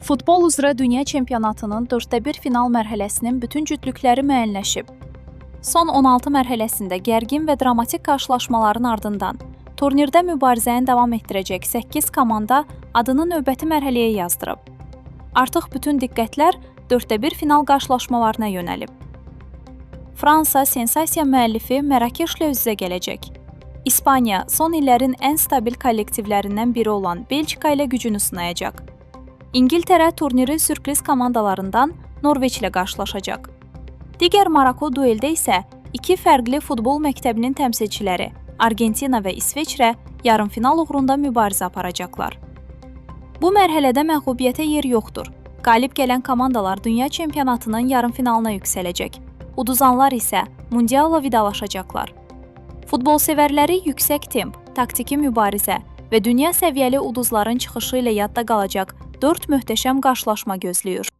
Futbol üzrə dünya çempionatının 1/4 final mərhələsinin bütün cütlükləri müəyyənləşib. Son 16 mərhələsində gərgin və dramatik qarşılaşmaların ardından turnirdə mübarizəni davam etdirəcək 8 komanda adını növbəti mərhələyə yazdırıb. Artıq bütün diqqətlər 1/4 final qarşılaşmalarına yönəlib. Fransa sensasiya müəllifi Mərakeşlə üz-üzə gələcək. İspaniya son illərin ən stabil kollektivlərindən biri olan Belçika ilə gücünü sınayacaq. İngiltərə turnirin sürpriz komandalarından Norveçlə qarşılaşacaq. Digər maraqlı dueldə isə iki fərqli futbol məktəbinin təmsilçiləri Argentina və İsveçrə yarımfinal uğrunda mübarizə aparacaqlar. Bu mərhələdə məğlubiyyətə yer yoxdur. Qalib gələn komandalar dünya çempionatının yarımfinalına yüksələcək. Uduzanlar isə mundialla vidalaşacaqlar. Futbolsevərləri yüksək temp, taktiki mübarizə və dünya səviyyəli ulduzların çıxışı ilə yadda qalacaq 4 möhtəşəm qarşılaşma gözləyir.